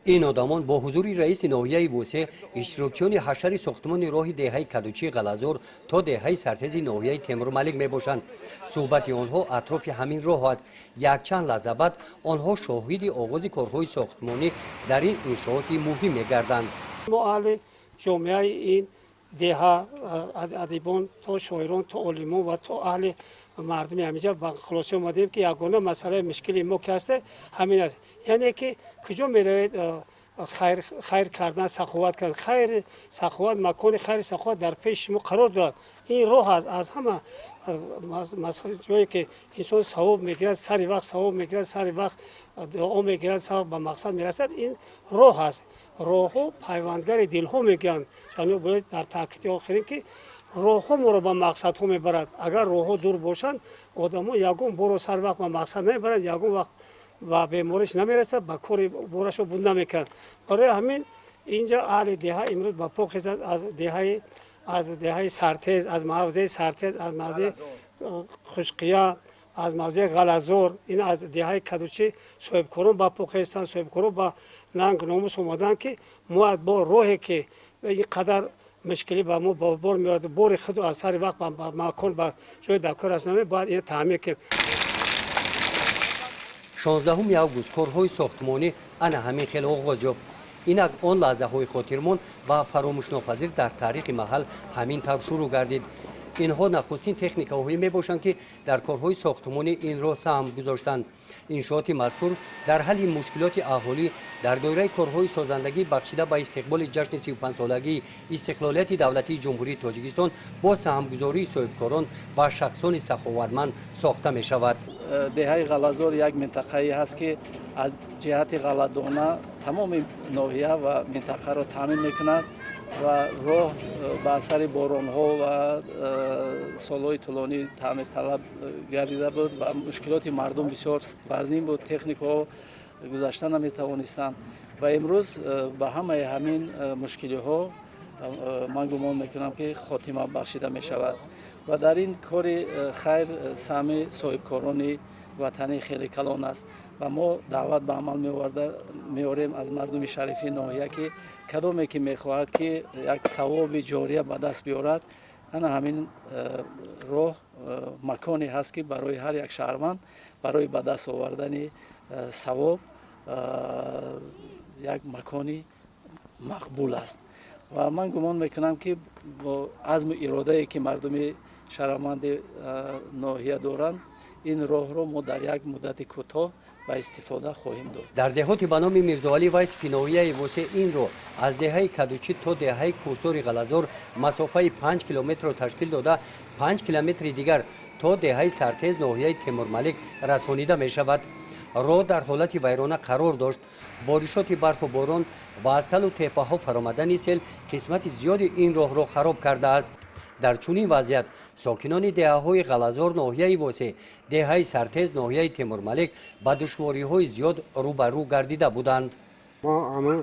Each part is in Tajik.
Ин одамон бо ҳузури раиси ноҳияи Восе иштирокчиёни ҳашари сохтмони роҳи деҳаи Кадучии Ғалазор то деҳаи Сартези ноҳияи Темурмалик мебошанд. Суҳбати онҳо атрофи ҳамин роҳ аст. Якчанд лаҳза баъд онҳо шоҳиди оғози корҳои сохтмонӣ дар ин иншооти муҳим мегарданд. Мо аҳли ҷомеаи ин деҳа, аз адибон то шоирон, то олимон ва то аҳли мардуми ҳаминҷа ба хулоса омадем, ки ягона масъалаи мушкили мо ки ҳаста, ҳамин аст. Яъне ки куҷо меравед, хайр кардан, саховат кардан, хайр, саховат, макони хайри саховат дар пеши шумо қарор дорад. Ин роҳ аст аз ҳама ҷое ки инсон савоб мегирад, сари вақт савоб мегирад, сари вақт дуо мегирад, савоб ба мақсад мерасад. Ин роҳ аст. Роҳҳо пайвандгари дилҳо мегӯянд. Ҷаноб бояд дар таъкиди охирин, ки роҳҳо моро ба мақсадҳо мебарад. Агар роҳҳо дур бошанд, одамо ягон боро сар вақт ба мақсад намебаранд, ягон вақт ба бемориш намерасад, ба кори борашо буд намекунад. Барои ҳамин инҷа аҳли деҳа имрӯз ба по хезад, аз деҳаи Сартез, аз мавзеи Сартез, аз мавзеи Хушқия, аз мавзеи Ғалазор, ин аз деҳаи Кадучӣ соҳибкорон ба по хестанд. Соҳибкорон ба нанг номус омаданд, ки мо бо роҳе ки ин қадар мушкилӣ ба мо бор меорад, бори худро аз сари вақт ба макон, ба ҷои даркор расонем, бояд ин таъмир кунем. 16 август корҳои сохтмонӣ ана ҳамин хел оғоз ёфт. Инак, он лаҳзаҳои хотирмон ва фаромӯшнопазир дар таърихи маҳал ҳамин тавр шурӯъ гардид. Инҳо нахустин техникаҳое мебошанд, ки дар корҳои сохтмонӣ ин роҳ саҳм гузоштанд. Иншооти мазкур дар ҳалли мушкилоти аҳолӣ дар доираи корҳои созандагӣ, бахшида ба истиқболи ҷашни 35-солагии истиқлолияти давлатии Ҷумҳурии Тоҷикистон, бо саҳмгузории соҳибкорон ва шахсони саховатманд сохта мешавад. Деҳаи Ғалазор як минтақае ҳаст, ки аз ҷиҳати ғалладона тамоми ноҳия ва минтақаро таъмин мекунад ва роҳ ба асари боронҳо ва солҳои тӯлонӣ таъмирталаб гардида буд ва мушкилоти мардум бисёр вазнин буд, техникаҳо гузашта наметавонистанд. Ва имрӯз ба ҳамаи ҳамин мушкилиҳо, ман гумон мекунам, ки хотима бахшида мешавад ва дар ин кори хайр саҳми соҳибкорони ватанӣ хеле калон аст. Ва мо даъват ба амал меорем аз мардуми шарифи ноҳия, ки кадоме ки мехоҳад, ки як савоби ҷория ба даст биёрад, ана ҳамин роҳ маконе ҳаст, ки барои ҳар як шаҳрванд барои ба даст овардани савоб як макони мақбул аст. Ва ман гумон мекунам, ки бо азму иродае ки мардуми шарафманди ноҳия доранд, ин роҳро мо дар як муддати кӯтоҳ ба истифода хоҳем дод. Дар деҳоти ба номи Мирзоалӣ Вайсифи ноҳияи Восе ин роҳ аз деҳаи Кадучӣ то деҳаи Кӯҳсори Ғалазор масофаи 5 километрро ташкил дода, 5 километри дигар то деҳаи Сартез ноҳияи Темурмалик расонида мешавад. Роҳ дар ҳолати вайрона қарор дошт. Боришоти барфу борон ва аз талу теппаҳо фаромадани сел қисмати зиёди ин роҳро хароб кардааст. Дар чунин вазъият сокинони деҳаҳои Ғалазор ноҳияи Восе, деҳаи Сартез ноҳияи Темурмалик ба душвориҳои зиёд рӯбарӯ гардида буданд. Мо ҳамун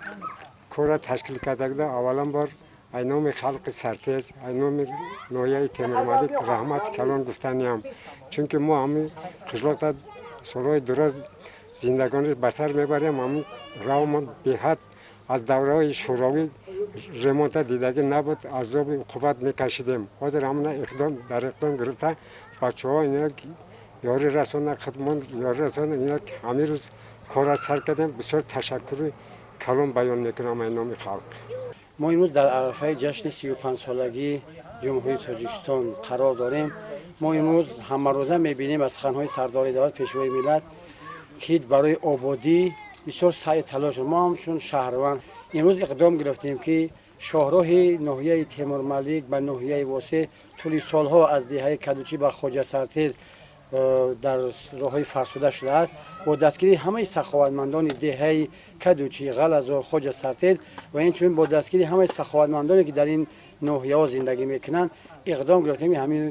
корра ташкил карда буда. Аввалан бор ай номи халқи Сартез, ай номи ноҳияи Темурмалик раҳмати калон гуфтаниям, чунки мо ҳамин қишлоқда солҳои дуроз зиндагонӣ ба сар мебарем. Ҳамун роҳмон беҳад аз давраҳои шӯравӣ ремонта дидагӣ набуд, азоби уқубат мекашидем. Ҳозир ҳамуна иқдом дар иқдом гирифта, бачаҳо ина ёрӣ расонда, худмон ёрӣ расонда, ина ҳамин рӯз корра сар кардем. Бисёр ташаккури калон баён мекунам ай номи халқ. Мо имрӯз дар арафаи ҷашни 35-солагии Ҷумҳурии Тоҷикистон қарор дорем. Мо имрӯз ҳамарӯза мебинем аз суханҳои сардори давлат, Пешвои миллат, ки барои ободӣ бисёр саъю талош. Мо ҳамчун шаҳрванд имрӯз иқдом гирифтем, ки шоҳроҳи ноҳияи Темурмалик ба ноҳияи Восе, тӯли солҳо аз деҳаи Кадучӣ ба Хоҷа Сартез дар роҳҳои фарсуда шудааст, бо дастгирии ҳамаи саховатмандони деҳаи Кадучӣ, Ғалазор, Хоҷа Сартез ва инчунин бо дастгирии ҳамаи саховатмандоне, ки дар ин ноҳияҳо зиндагӣ мекунанд, иқдом гирифтем, ки ҳамин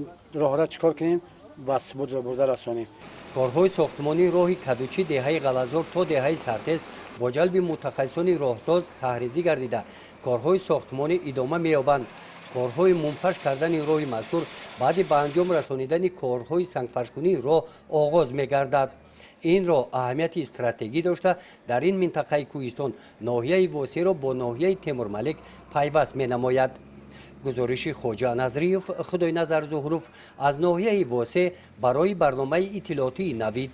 роҳро чӣ кор кунем, ба субут бурда расонем. Корҳои сохтмонии роҳи Кадучӣ, деҳаи Ғалазор то деҳаи Сартез бо ҷалби мутахассисони роҳсоз таҳризӣ гардида, корҳои сохтмонӣ идома меёбанд. Корҳои мумфарш кардани роҳи мазкур баъди ба анҷом расонидани корҳои сангфаршкунии роҳ оғоз мегардад. Ин роҳ аҳамияти стратегӣ дошта, дар ин минтақаи кӯҳистон ноҳияи Восеро бо ноҳияи Темурмалик пайваст менамояд. Гузориши Хоҷа Назриев, Худойназар Зуҳуров аз ноҳияи Восе барои барномаи иттилоотии «Навид».